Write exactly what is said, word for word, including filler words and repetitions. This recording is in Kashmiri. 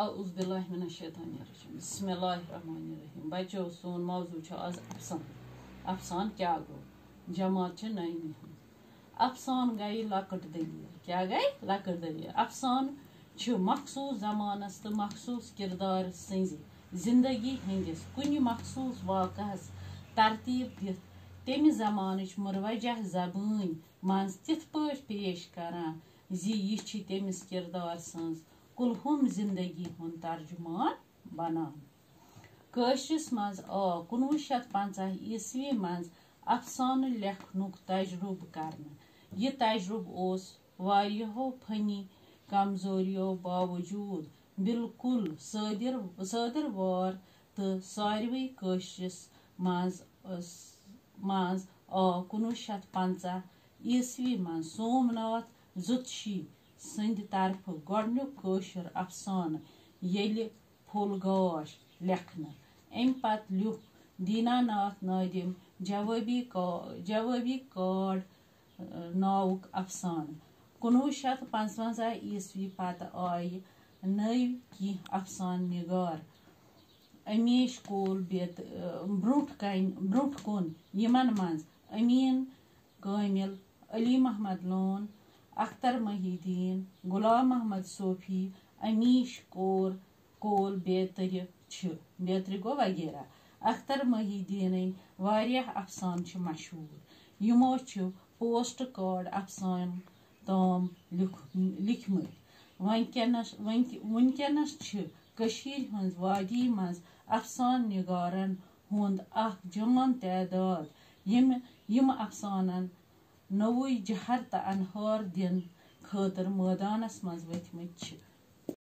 اعوذ باللہ من الشیطان الرجیم۔ بسم اللہ الرحمن الرحیم۔ بچو، سون موضوع چھُ آز افسانہٕ۔ افسانہٕ کیٛاہ گوٚو؟ جماعت چھِ نٔیمہِ ہٕنٛز۔ افسانہٕ گٔیہِ لۄکٕٹ دٔلیٖل۔ کیٛاہ گٔیہِ؟ لۄکٕٹ دٔلیٖل۔ افسانہٕ چھِ مخصوٗص زمانس تہٕ مخصوٗص کردار سٕنٛزِ زندگی ہٕنٛدِس کُنہِ مخصوٗص واقعس ترتیٖب دِتھ تَمہِ زمانٕچ مروجہ زبٲنۍ منٛز تِتھ پٲٹھۍ پیش کران زِ یہِ چھِ تٔمِس کردار سٕنٛز کُلہُم زندگی ہُنٛد ترجمان بنان۔ کٲشرِس منٛز آو کُنوُہ شیٚتھ پنٛژاہ عیسوی منٛز افسانہٕ لیکھنُک تجرُبہٕ کرنہٕ۔ یہِ تجرُبہٕ اوس واریاہو فنی کمزوریو باوجود بالکل صٲدِر، صٲدِر وار تہٕ ساروٕے کٲشرِس منٛز، منٛز آو کُنوُہ شیٚتھ پنٛژاہ عیسوی منٛز سومناتھ زُتشی سٕنٛدِ طرفہٕ گۄڈٕنیُک کٲشُر افسانہٕ ییٚلہِ پھوٚل گاش لیکھنہٕ۔ اَمہِ پتہٕ لیوٗکھ دینا ناتھ نٲدِم جوٲبی کا-، جوٲبی کارڈ، اَ، ناوُک افسانہٕ۔ کُنوُہ شیٚتھ پانٛژوَنٛزاہ عیسوی پتہٕ آیہِ نٔوۍ کینٛہہ افسانہٕ نِگار امیش کول بیت-، اَ، برٛونٛٹھ کنہِ، برٛونٛٹھ کُن، یِمن منٛز امیٖن کٲمِل، علی محمد لون، اختر محی الدین، غلام محمد صوفی، امیش کور، کول بیترِ چھِ، بیترِ گوٚو وغیرہ۔ اختر محی الدینٕنۍ واریاہ افسانہٕ چھِ مشہوٗر۔ یِمو چھِ پوسٹ کارڈ افسانہٕ تام لیوٗکھ-، لیکھمٕتۍ۔ وٕنکیٚنَس، وٕنکہِ-، وٕنکیٚنَس چھِ کٔشیٖرِ ہٕنٛز وادی منٛز افسانہٕ نِگارَن ہُنٛد اکھ جان تعداد، یِم، یِم افسانَن نوٚوُے جہر تہٕ انہار دِنہٕ خٲطرٕ مٲدانَس منٛز ؤتھمٕتۍ چھِ۔